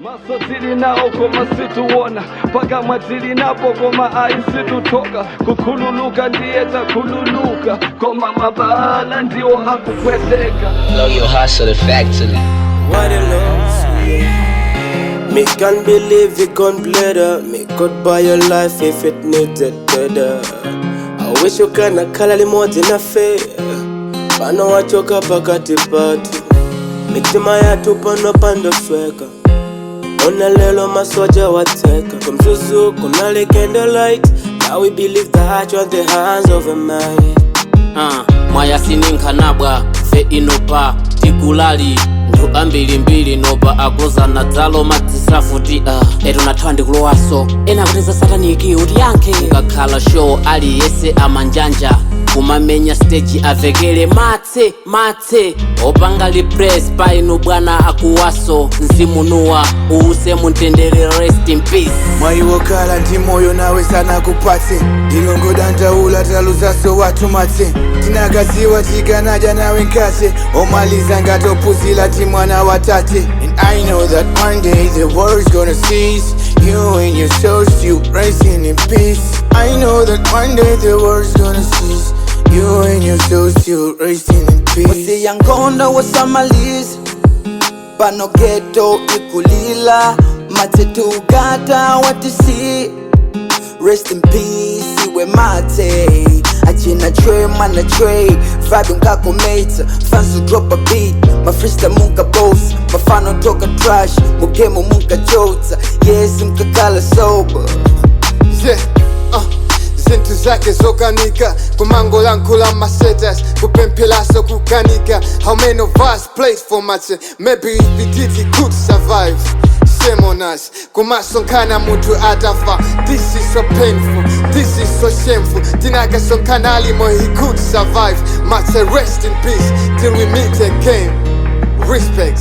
Maso tili nawo koma situona, pakamwa tili napo koma aisitutoka. Kukhululuka ndiye takhululuka, koma mabala ndiwo akupweteka. Blow your hustle the factory. What a loss. Me can't believe you gon' bled. Me could buy your life if it needed better. I wish you kanakhala limodzi nafe. Pano wachoka pakati patu, mitima yathu pano pandosweka. Ona lelo masoja wateka. Kumzuzu kunali candlelight. Now we believe that you're the hands of a man. Mwaya sininkhanabwa fe inopa tikulali nthu ambirimbiri nopa akozana dzalo madzisafuti eto nathawa ndikulowaso ena kuti za sataniki utiyankhe ukakhala show aliyese amanjanja kumamenya stage avekele matse matse opanga repress pa inu bwana akuwaso mzimunuwa uuse mutendere, rest in peace. Mwayi wokhala ndi moyo nawe sanakupatse. Ndilongodandaula taluzaso wathu matse. Tinakaziwa tikanadya nawe nkase omaliza ngatophunzira ti mwana watate. And I know that one day the world's gonna cease. You and your soul still resting in peace. I know that one day the world's gonna cease. You and your soul still resting in peace. Wasiya nkhondo wosamaliza pano, ghetto ikulila matsetugata watisi. Rest in peace iwe Matse. Achina Trey mana Trey vibe nkakometa fans who drop a beat mafrista munka boss mafano toka trash mugemo munkachotsa yes mkakala sober. Yeah, zinthu zake zokanika kumangolankhula masetas kupemphelaso kukanika. How many of us played for Matse? Maybe if he did, he could survive. Shame on us kumasonkhana munthu atafa. This is so painful, this is so shameful. Tinakasonkhana alimo, he could survive. Matse, rest in peace till we meet again. Respect.